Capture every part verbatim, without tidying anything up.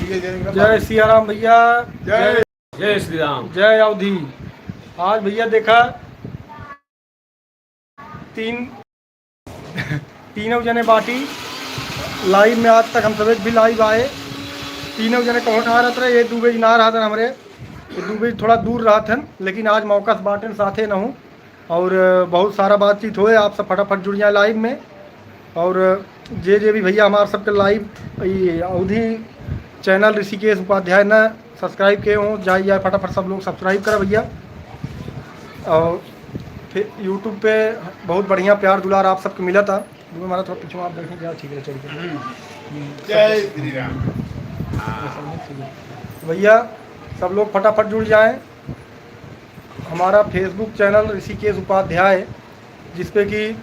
जय सिया राम भैया। जय। जय श्री राम। जय अवधी। आज भैया देखा, तीन तीनों जने बाटी लाइव में। आज तक हम सब एक भी लाइव आए, तीनों जने कौन आ रहत रहे, ये दुबे जी ना रहत हन हमरे, ये दुबे जी थोड़ा दूर रहत हन, लेकिन आज मौका से बाटेन साथे न हूँ। और बहुत सारा बातचीत होए, आप सब फटाफट जुड़ जाए लाइव में। और जे जे भी भैया हमार सबके लाइव, ई अवधी चैनल ऋषिकेश उपाध्याय न सब्सक्राइब किए हो, जाए जाए फटाफट सब लोग सब्सक्राइब करा भैया। और फिर यूट्यूब पे बहुत बढ़िया प्यार दुलार आप सबके मिला था। हमारा थोड़ा पीछे आप देखें, क्या ठीक है, चलिए। जय श्री राम। तो भैया, सब लोग फटाफट जुड़ जाएं। हमारा फेसबुक चैनल ऋषिकेश उपाध्याय, जिस पे कि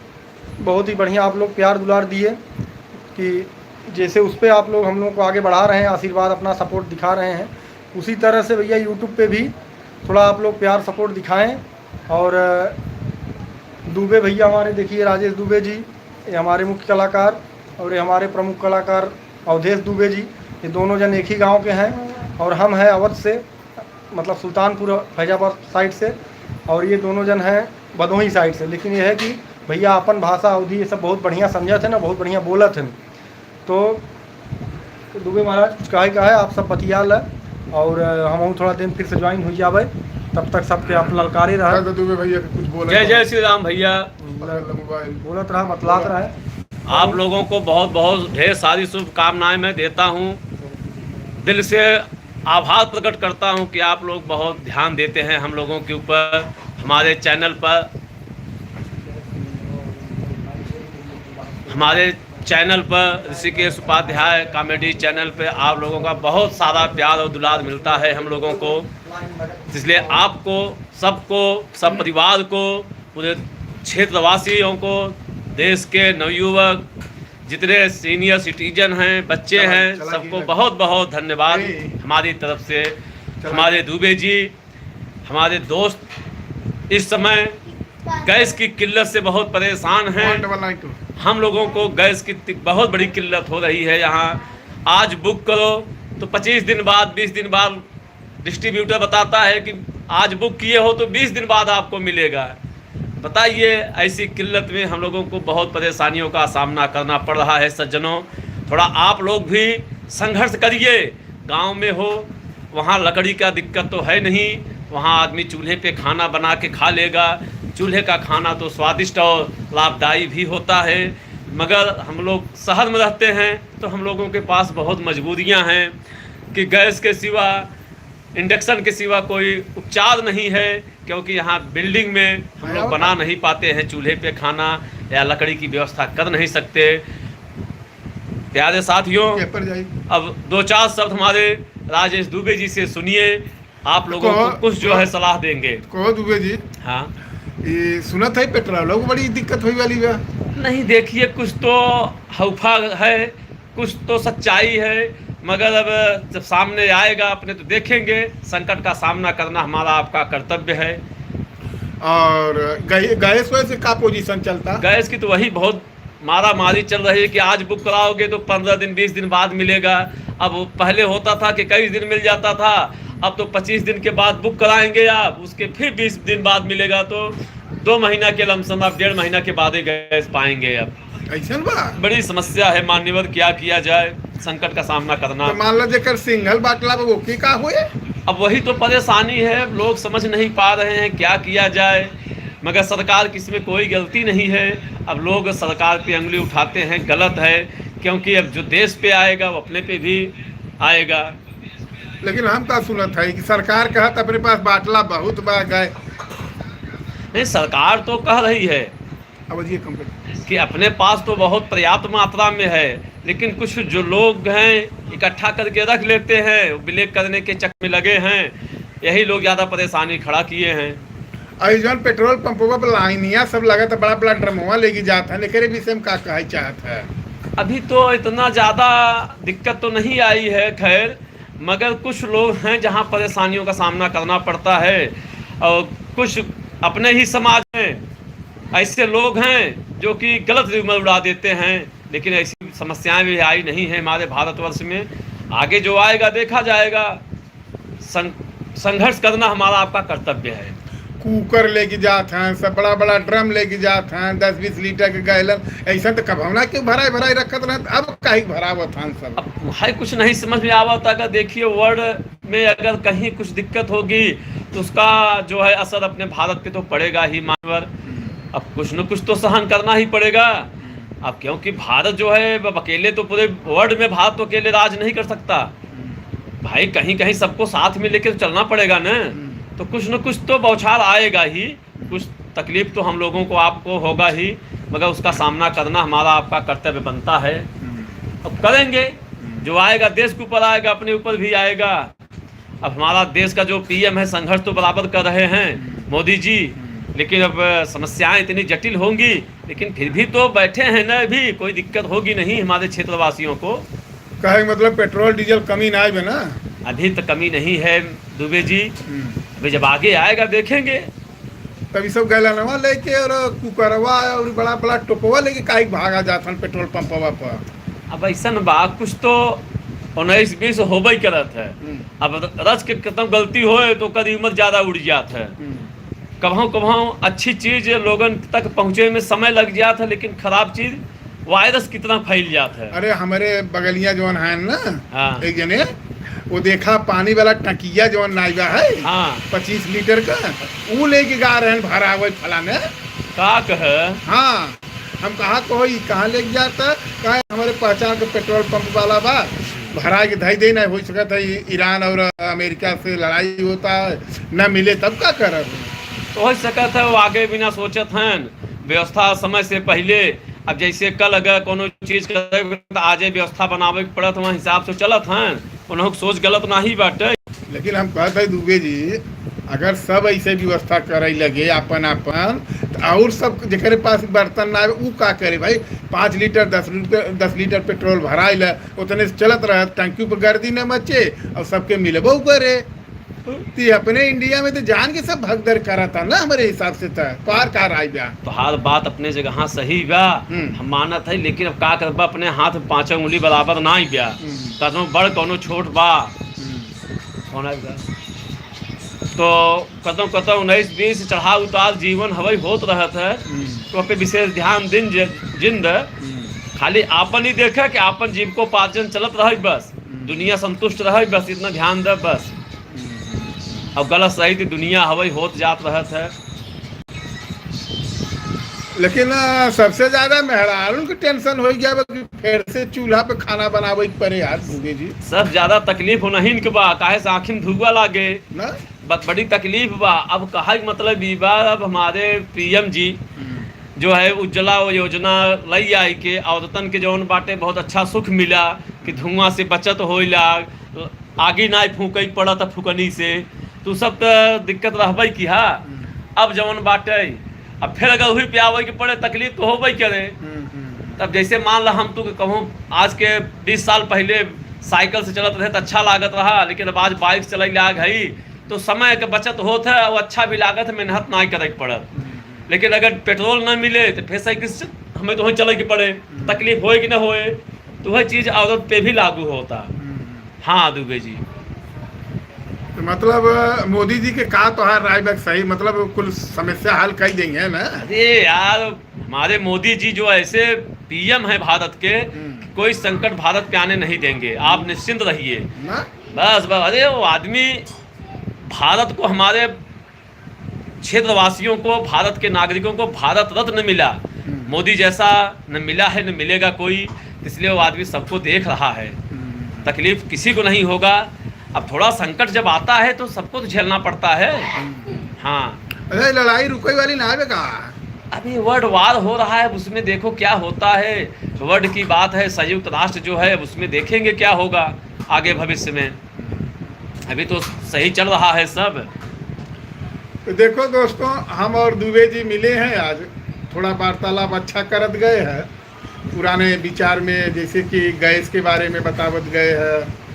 बहुत ही बढ़िया आप लोग प्यार दुलार दिए, कि जैसे उस पे आप लोग हम लोगों को आगे बढ़ा रहे हैं, आशीर्वाद अपना सपोर्ट दिखा रहे हैं, उसी तरह से भैया यूट्यूब पे भी थोड़ा आप लोग प्यार सपोर्ट दिखाएं। और, अ, दुबे भैया हमारे, देखिए, राजेश दुबे जी, ये हमारे मुख्य कलाकार, और ये हमारे प्रमुख कलाकार अवधेश दुबे जी, ये दोनों जन एक ही गांव के हैं और हम हैं अवध से, मतलब सुल्तानपुर फैजाबाद साइड से, और ये दोनों जन हैं भदोही साइड से। लेकिन ये है कि भैया अपन भाषा अवधी ये सब बहुत बढ़िया समझत हैं ना, बहुत बढ़िया बोलत हैं। तो दुबे महाराज, कुछ कहे का है, आप सब बतिया ल, और, अ, हम थोड़ा दिन फिर से ज्वाइन हो जावे, तब तक सबके आप ललकारे रहे। हाँ, तो दुबे भैया के कुछ बोले जय तो। जय श्री राम भैया। बोला, बोला। मोबाइल। बोलत रहा, बतलात रहा है। आप लोगों को बहुत बहुत ढेर सारी शुभकामनाएं मैं देता हूँ। दिल से आभार प्रकट करता हूँ कि आप लोग बहुत ध्यान देते हैं हम लोगों के ऊपर, हमारे चैनल पर। हमारे चैनल पर, ऋषिकेश उपाध्याय कॉमेडी चैनल पे आप लोगों का बहुत सारा प्यार और दुलार मिलता है हम लोगों को। इसलिए आपको, सबको, सब परिवार को, पूरे क्षेत्रवासियों को, देश के नवयुवक, जितने सीनियर सिटीजन हैं, बच्चे चला, हैं, चला सबको गया। बहुत बहुत धन्यवाद ए। हमारी तरफ से। चला। हमारे दुबे जी, हमारे दोस्त इस समय गैस की किल्लत से बहुत परेशान हैं। One double nine two। हम लोगों को गैस की ति-, बहुत बड़ी किल्लत हो रही है यहाँ। आज बुक करो तो पच्चीस दिन बाद, बीस दिन बाद डिस्ट्रीब्यूटर बताता है कि आज बुक किए हो तो बीस दिन बाद आपको मिलेगा। बताइए, ऐसी किल्लत में हम लोगों को बहुत परेशानियों का सामना करना पड़ रहा है सज्जनों। थोड़ा आप लोग भी संघर्ष करिए। गांव में हो, वहाँ लकड़ी का दिक्कत तो है नहीं, वहाँ आदमी चूल्हे पे खाना बना के खा लेगा। चूल्हे का खाना तो स्वादिष्ट और लाभदायी भी होता है, मगर हम लोग शहर में रहते हैं तो हम लोगों के पास बहुत मजबूरियाँ हैं कि गैस के सिवा, इंडक्शन के सिवा कोई उपचार नहीं है, क्योंकि यहाँ बिल्डिंग में हम लोग बना नहीं पाते हैं, चूल्हे पे खाना या लकड़ी की व्यवस्था कर नहीं सकते। प्यारे साथियों, पेपर जाई। अब दो चार शब्द हमारे राजेश दुबे जी से सुनिए, आप लोगों को कुछ जो है सलाह देंगे। कहो दुबे जी। हाँ। ये सुनत है पेट्रोल को बड़ी दिक्कत होई वाली बा। नहीं, देखिए, कुछ तो हौफा है, कुछ तो सच्चाई है, मगर अब जब सामने आएगा अपने तो देखेंगे। संकट का सामना करना हमारा आपका कर्तव्य है। और गै-, गैस वैसे का पोजीशन चलता? गैस की तो वही बहुत मारा मारी चल रही है कि आज बुक कराओगे तो पन्द्रह दिन, बीस दिन बाद मिलेगा। अब पहले होता था कि इक्कीस दिन मिल जाता था, अब तो पच्चीस दिन के बाद बुक कराएंगे आप, उसके फिर बीस दिन बाद मिलेगा, तो दो महीना के लमसम आप डेढ़ महीना के बाद ही गैस पाएंगे। अब ऐसन बा? बड़ी समस्या है मान्यवर, क्या किया जाए, संकट का सामना करना। तो मान लो जेकर सिंगल बाटला बा, वो की का हुए? अब वही तो परेशानी है, लोग समझ नहीं पा रहे हैं क्या किया जाए, मगर सरकार की इसमें कोई गलती नहीं है। अब लोग सरकार पे उंगली उठाते हैं, गलत है, क्योंकि अब जो देश पे आएगा वो अपने पे भी आएगा। लेकिन हम का सुनत है कि सरकार कहत अपने पास बाटला बहुत बा, गए। नहीं, सरकार तो कह रही है अब ये कंप्लीट। कि अपने पास तो बहुत पर्याप्त मात्रा में है, लेकिन कुछ जो लोग हैं इकट्ठा करके रख लेते हैं, ब्लैक करने के चक्कर में लगे हैं, यही लोग ज़्यादा परेशानी खड़ा किए हैं। और ये जौन पेट्रोल पंपवा पर लाइनिया सब लगा था, बड़ा बड़ा ड्रमवा लेके जात है, एकरे विषय में का कहे चाहत है? अभी तो इतना ज़्यादा दिक्कत तो नहीं आई है, खैर, मगर कुछ लोग हैं जहाँ परेशानियों का सामना करना पड़ता है और कुछ अपने ही समाज में ऐसे लोग हैं जो कि गलत रूमर उड़ा देते हैं, लेकिन ऐसी समस्याएं भी आई नहीं हैं हमारे भारतवर्ष में। आगे जो आएगा, देखा जाएगा। सं-, संघर्ष करना हमारा, आपका कर्तव्य है। कुकर लेके जात हैं, सब बड़ा बड़ा ड्रम लेके जात हैं, दस बीस लीटर के गैलन, ऐसा तो कभवना क्यों भराई भराई रखत रहत, अब काहे के भरावत हैं सब? अब है कुछ नहीं समझ में आवत। अगर देखिए, वर्ल्ड में अगर कहीं कुछ दिक्कत होगी, तो उसका जो है असर अपने भारत पे तो पड़ेगा ही, मानवर। हम्म। अब कुछ न कुछ तो सहन करना ही पड़ेगा। हम्म। अब क्योंकि भारत जो है, अब अकेले तो, पूरे वर्ल्ड में भारत तो अकेले राज नहीं कर सकता। हम्म। भाई, कहीं कहीं सबको साथ में लेके तो चलना पड़ेगा ना। हम्म। तो कुछ न कुछ तो बौछार आएगा ही, कुछ तकलीफ तो हम लोगों को, आपको होगा ही, मगर उसका सामना करना हमारा, आपका कर्तव्य बनता है। हम्म। अब करेंगे। हम्म। जो आएगा, देश के ऊपर आएगा, अपने ऊपर भी आएगा। अब हमारा देश का जो पीएम है, संघर्ष तो बराबर कर रहे हैं, हम्म। मोदी जी, हम्म। लेकिन अब समस्याएं इतनी जटिल होंगी, लेकिन फिर भी तो बैठे हैं ना, अभी कोई दिक्कत होगी नहीं हमारे क्षेत्रवासियों को। कहे मतलब पेट्रोल डीजल कमी ना आए ना? अभी तो कमी नहीं है दुबे जी, हम्म। अभी जब आगे आएगा, देखेंगे। तब ई सब गैलनवा लेके और कुकरवा और बड़ा बड़ा टोपवा लेके काहे के भागा जात हन पेट्रोल पंपवा पर? अब ऐसन बा, कुछ तो उन्नीस बीस होबे करत है। हम्म। अब रच के कितना गलती होए तो ओकर उम्र ज्यादा उड़ जात है। हम्म। कभों कभों अच्छी चीज लोगन तक पहुँचे में समय लग जात है, लेकिन खराब चीज वायरस कितना फैल जात है। अरे, हमरे बगलिया जौन है ना, हाँ। एक जने, वो देखा पानी वाला टंकिया जौन नाइबा है, हाँ। पच्चीस लीटर का, ऊ लेके गा रहे हैं भरावे फलाने। का कहे? हाँ, हम कहा कहो, ई कहाँ लेके जाता? कहा, "हमरे पहचान के पेट्रोल पंप वाला बा, भरा के धई दे, ना हो सकत है, ई-, ईरान और अमेरिका से लड़ाई होता है, ना मिले तब का करब?" तो हो सकत है, वो आगे बिना सोचत हैं, व्यवस्था समय से पहिले। अब जैसे कल अगर कोनो चीज करे तो आजे व्यवस्था बनावे के पड़त, वहाँ हिसाब से चलत हैं, उन्हों के सोच गलत नाही बाटे। लेकिन हम कहत है दुबे जी, अगर सब ऐसे व्यवस्था करे लगे आपन आपन, तो और सब जेकरे पास बर्तन ना आवे, ऊ का करे भाई? पाँच लीटर, दस लीटर, दस लीटर पेट्रोल भराइल, उतने से चलत रहत, टंकी पर गर्दी न मचे और सबके मिलबो करे। ती अपने इंडिया में तो जान के सब भगदड़ करत है ना, हमरे हिसाब से तो। तोहार का राय बा? तोहार बात अपने जगह सही बा, हम्म। हम मानत है, लेकिन अब का करबा, अपने हाथ में पाँचों उंगली बराबर ना ही बा। हम्म। कतनो बड़, कतनो छोट बा। हम्म। कौन है बा? तो कतनो, कतनो उन्नीस बीस चढ़ाव उतार जीवन हवई होत रहत है, हम्म। तो पे विशेष ध्यान दिन ज-, जिंद। हम्म। खाली आपन ही देखे कि आपन जीविकोपार्जन चलत रहे बस, हम्म। दुनिया संतुष्ट रहे बस, इतना ध्यान दे बस। और गलत सही तो दुनिया हवई होत जात रहत है। लेकिन, अ, सबसे ज्यादा मेहरारून के टेंशन हो गया बा कि फिर से चूल्हा पे खाना बनावे के पड़े यार, दुबे जी। सब ज्यादा तकलीफ उन्हीं के बा, काहे से आँखिन धुआं लागे। ना? ब-, बड़ी तकलीफ बा। अब कहा के मतलब ई बा, अब हमारे पीएम जी हम्म। जो है उज्ज्वला योजना लई आई के औरतन के जौन बाटे बहुत अच्छा सुख मिला कि धुआं से बचत होइला, आगी नाई फूंकई पड़त फुकनी से, तो सब त दिक्कत रहबे की हा। हम्म। अब जवन बाटे, अब फिर अगर वही पे आवे के पड़े, तकलीफ तो होबे करे। हम्म, हम्म, हम्म। तब जैसे मान ला हम तू के कहूँ, आज के बीस साल पहले साइकिल से चलत रहे तो अच्छा लागत रहा, लेकिन अब आज बाइक से चले लाग है, तो समय के बचत होत है और अच्छा भी लागत है, मेहनत नाई करे के पड़त। हम्म, हम्म। लेकिन अगर पेट्रोल न मिले तो फिर साइकिल से हमें तो वहीं चले के पड़े, हम्म। तकलीफ होए कि न होए, तो वह चीज औरत पे भी लागू होता। हम्म। हाँ दुबे जी। तो मतलब, मोदी जी के का तोहार राय बा सही, मतलब कुल समस्या हल कर देंगे ना? अरे यार, हमारे मोदी जी जो ऐसे पीएम है भारत के, हम्म। कोई संकट भारत पे आने नहीं देंगे, आप हम्म। निश्चिंत रहिए। ना? बस, बस, अरे वो आदमी भारत को, हमारे क्षेत्रवासियों को, भारत के नागरिकों को भारत रत्न मिला, हम्म। मोदी जैसा न मिला है, न मिलेगा कोई, इसलिए वो आदमी सबको देख रहा है। हम्म। तकलीफ किसी को नहीं होगा। अब थोड़ा संकट जब आता है तो सबको तो झेलना पड़ता है। हम्म। हाँ। अरे, लड़ाई रुके वाली ना आवे का? अभी वर्ल्ड वार हो रहा है, अब उसमें देखो क्या होता है। वर्ल्ड की बात है, संयुक्त राष्ट्र जो है, अब उसमें देखेंगे क्या होगा आगे भविष्य में। अभी तो सही चल रहा है सब। तो देखो दोस्तों, हम और दुबे जी मिले हैं आज, थोड़ा वार्तालाप अच्छा करत गए हैं। पुराने विचार में जैसे कि गैस के बारे में बतावत गए हैं,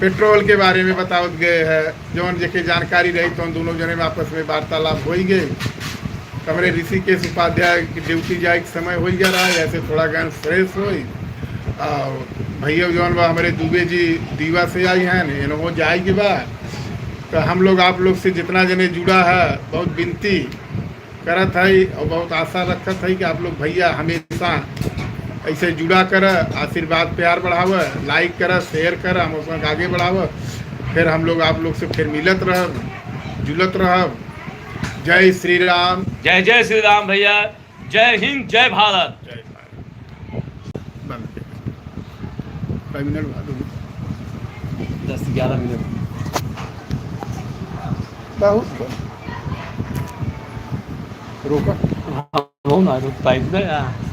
पेट्रोल के बारे में बतावत गए हैं, जौन जेके जानकारी रही तो हम दोनों जने में आपस में वार्तालाप हो ही गए। हमरे ऋषिकेश उपाध्याय की ड्यूटी जाए के समय हो गया रहा, ऐसे थोड़ा गहन फ्रेश होई। और भैया जौन बा हमरे दुबे जी दीवा से आई हैं, इन्हों जाए के बा। तो हम लोग आप लोग से जितना जने जुड़ा है, बहुत विनती करत है और बहुत आशा रखत है कि आप लोग भैया हमेशा ऐसे जुड़ा कर, आशीर्वाद प्यार बढ़ावे, like कर, share कर, हम लोग आगे बढ़ावे। फिर हम लोग आप लोग से फिर मिलत रहब, जुलत रहब। जय श्री राम। जय जय श्री राम भैया। जय हिंद, जय भारत। जय भारत। बंद कर। कई मिनट बाद होगी? दस ग्यारह मिनट। बहुत। रोका। हाँ, हो ना, रुक पाई ना यार।